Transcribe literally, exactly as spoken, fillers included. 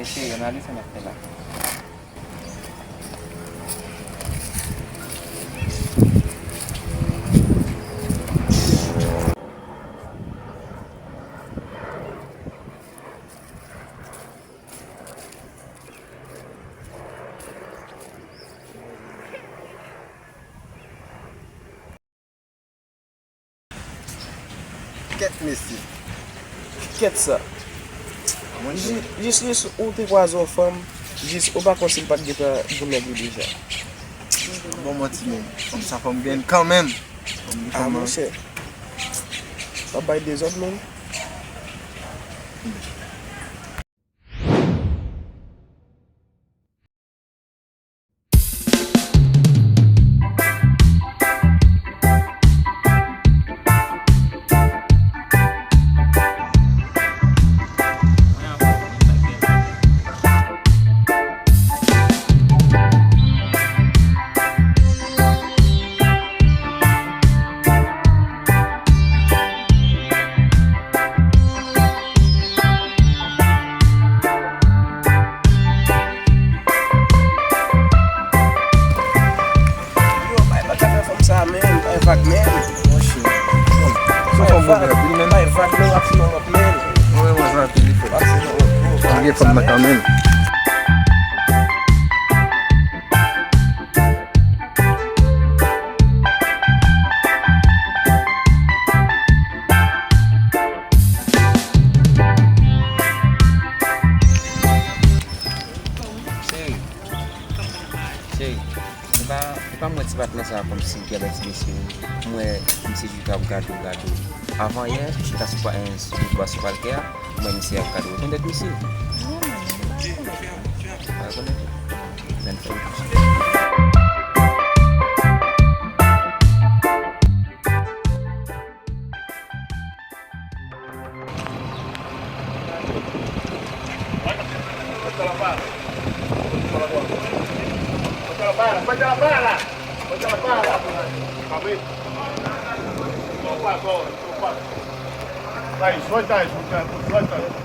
Cheri, analize sa n ap fè la. Kèt mesye. Kèt sa. Jis, jis, jis ou te kwaze yon fanm, jis ou pa konn si l pa t gentan gen nèg li deja. Bon manti menm. Fanm sa fanm grenn kanmenm. Ah, monchè. W ap bay dezòd menm. Yo, bay, bay, bay, fè fanm sa, menm, bay vag, menm. Monchè. Sou fanm bon vre anpil, menm. Bay vag, menm, w ap sinon lòt, menm. Mwen, mwen, sa anpil, li fè. W ap sinon lòt, bro. Ann gen fanm nan kanmenm. Cheri, cheri, se pa, se pa mwen ti patnè sa a kòmsi ki avèti mesye yo. Mwen, misye jis ap gade w, gade w. Avan yè, m ta sou pa, sou, sou palkè a, mwen, misye ap gade w. Konn tèt misye? Pa rekonèt ou? Ann fè yon ti. Vai, solta isso, solta.